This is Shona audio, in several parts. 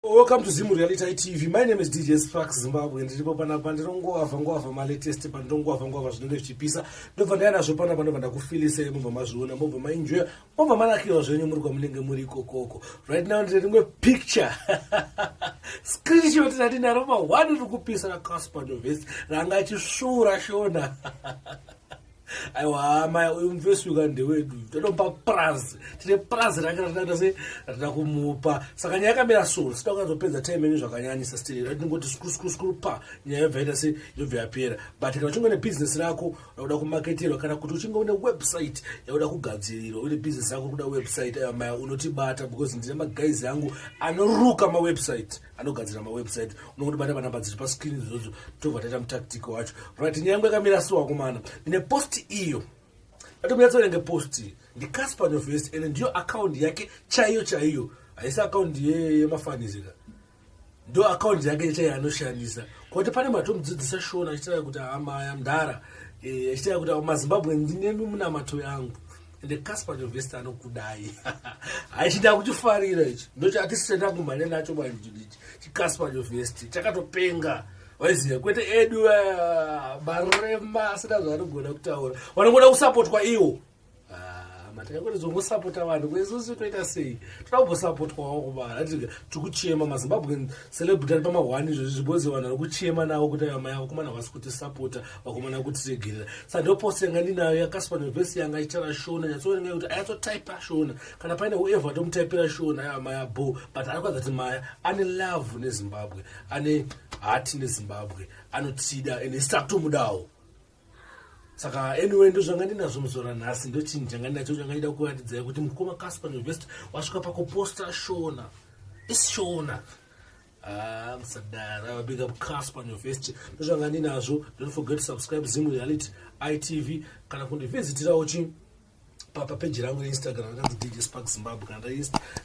Welcome to Zim Reality TV. My name is DJ Sparks Zimbabwe. Ndiripo panapa ndinongovavha ngovavha malatest pandinongovavha ngovavha zvinenge zvichipisa. Ndobva ndaya nazvo panapa ndobva ndakufilisei mobva mazviona mobva maenjoya mobva manakirwa zvenyu muri kwamunenge muri ikokoko. Right now ndine rimwe picture. Screenshot randinaro ma one riri kupisa raCasper Nyovest ranga achisvuura Shona. Aiwa hama uyu mufesi uyu ndewedu totomupa prazi, tine prazi rake ratinoita se ratida kumupa. Saka nyaya yakamira so, sida kunyatsopedza time yenyu zvakanyanyisa still ratingoti skuru skuru skuru pa nyaya yobva yaita se yobva yapera. But kana uchinge une business rako rakuda kumaketerwa, kana kuti uchinge une website yakuda kugadzirirwa, une business rako kuda website, aiwa maya unotibata because ndine maguys angu anoruka mawebsite, anogadzira mawebsite. Unongotibata panamba dziri pascreen idzodzo, tobva taita mutactic wacho. Right, nyaya yangu yakamira so, wakomana, ndine post iyo atomunyatsoverenge post. NdiCasper Nyovest ende ndiyo account yake chaiyo chaiyo, haisi account yemafanizika, ndo account yake chaiyo anoshandisa. Kuti pane matomudzidzisa Shona achitaura kuti hamaya mudhara, achitaura kuti maZimbabwe ndinemi munamato yangu. Ende Casper Nyovest anokudai, haichida kuchifarira ichi, ndocho atisisenda kumhanya nacho manje ichi chiCasper Nyovest chakatopenga. Waiziva kwete edu marema asina zvaanogona kutaura, vanongoda kusapotwa iwo. Matakakotizongosapota vanhu kweisusu toita sei? Toda kumbosapotwawo kubara. Tiri kuchema maZimbabwe celebrity ari pamahwani izvozvi because vanhu vari kuchema navo kuti aya maya vakomana havasi kutisapota, vakomana kutiregerera. Saka ndo post yanga ndinayo yaCasper Nyovest yanga ichitaura Shona. Nyatsoverengai kuti ayatsotypa Shona. Kana paine whoever tomutypira Shona, aya maya bo, but ari kuratidza kuti maya ane love neZimbabwe, ane heart neZimbabwe, anotida ende isi takutomudawo. Saka anyway, ndo zvanga ndinazvo muzora nhasi, ndo chinhu changa ndinacho changa ndida kuratidzai kuti mukoma Casper Nyovest wasvika pakuposta Shona, isShona. Ah, musadara, big up Casper Nyovest. Ndo zvanga ndinazvo. Don't forget to subscribe Zim Reality ITV, kana kundivhizitirawo chi papeji rangu reInstagram rakanzi DJ Spark Zimbabwe, kana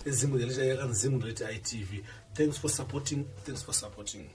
reZim Reality yakanzi Zim Reality ITV. Thanks for supporting, thanks for supporting.